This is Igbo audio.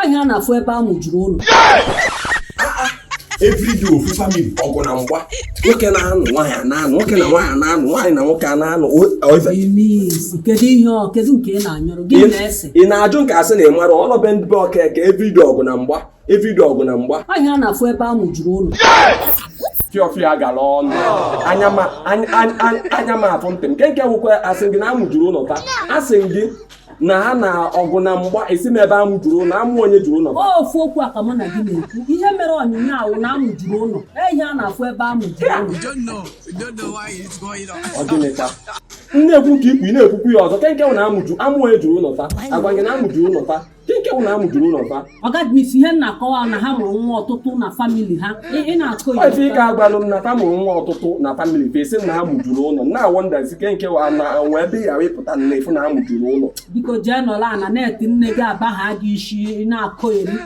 Ihe a na-afụ ebe amụ juru ụlọ. Everyday ofu family, ọgụ na mgba. Nwoke na-anụ nwaanyị na-anụ nwoke na nwaanyị na-anụ nwaanyị na nwoke a na-anụ. Kedu ihe ọ kedu nke ị na-anyụrụ gị na-ese? Ị na-ajụ nke asị na ị mara ọnọbe ndị be Okeke. Everyday ọgụ na mgba, everyday ọgụ na mgba. Ihe a na-afụ ebe amụ juru ụlọ. Fiọfịa gara ọnụ anya ma anya ma afụ ntị m. Nke wụkwa asị gị na amụ juru ụlọ taa. Asị gị na ha na ọgụ na mgba esi m ebe amụ juru ụlọ. Amụ onye juru ụlọ? Ofu okwu a ka mụ na gị na-ekwu. Ihe mere onyinye awụ na amụ juru ụlọ. Ihe a na-afụ ebe amụ juru ụlọ. Ọ gịnị ka m na-ekwu ka ikwu ị na-ekwukwu ya ọzọ? Nke wụ na amụ ju amụ onye juru ụlọ taa. Agwa gị na amụ juru ụlọ taa. Nke wụ na amụ juru ụlọ taa. Ọgadimisi, ihe m na-akọwa na ha mụrụ nwa ọtụtụ na family ha. Ị na-akọ ya ife ike agbalụ m na fa mụrụ nwa ọtụtụ na family fa, esi m na amụ juru ụlọ na awọndazi. Nke wụ na nwe ebe ya wepụta na efu na amụ juru ụlọ. Biko, jee nọrọ ana na-eti nne gị aba ha gị isi. Ị na-akọ eri.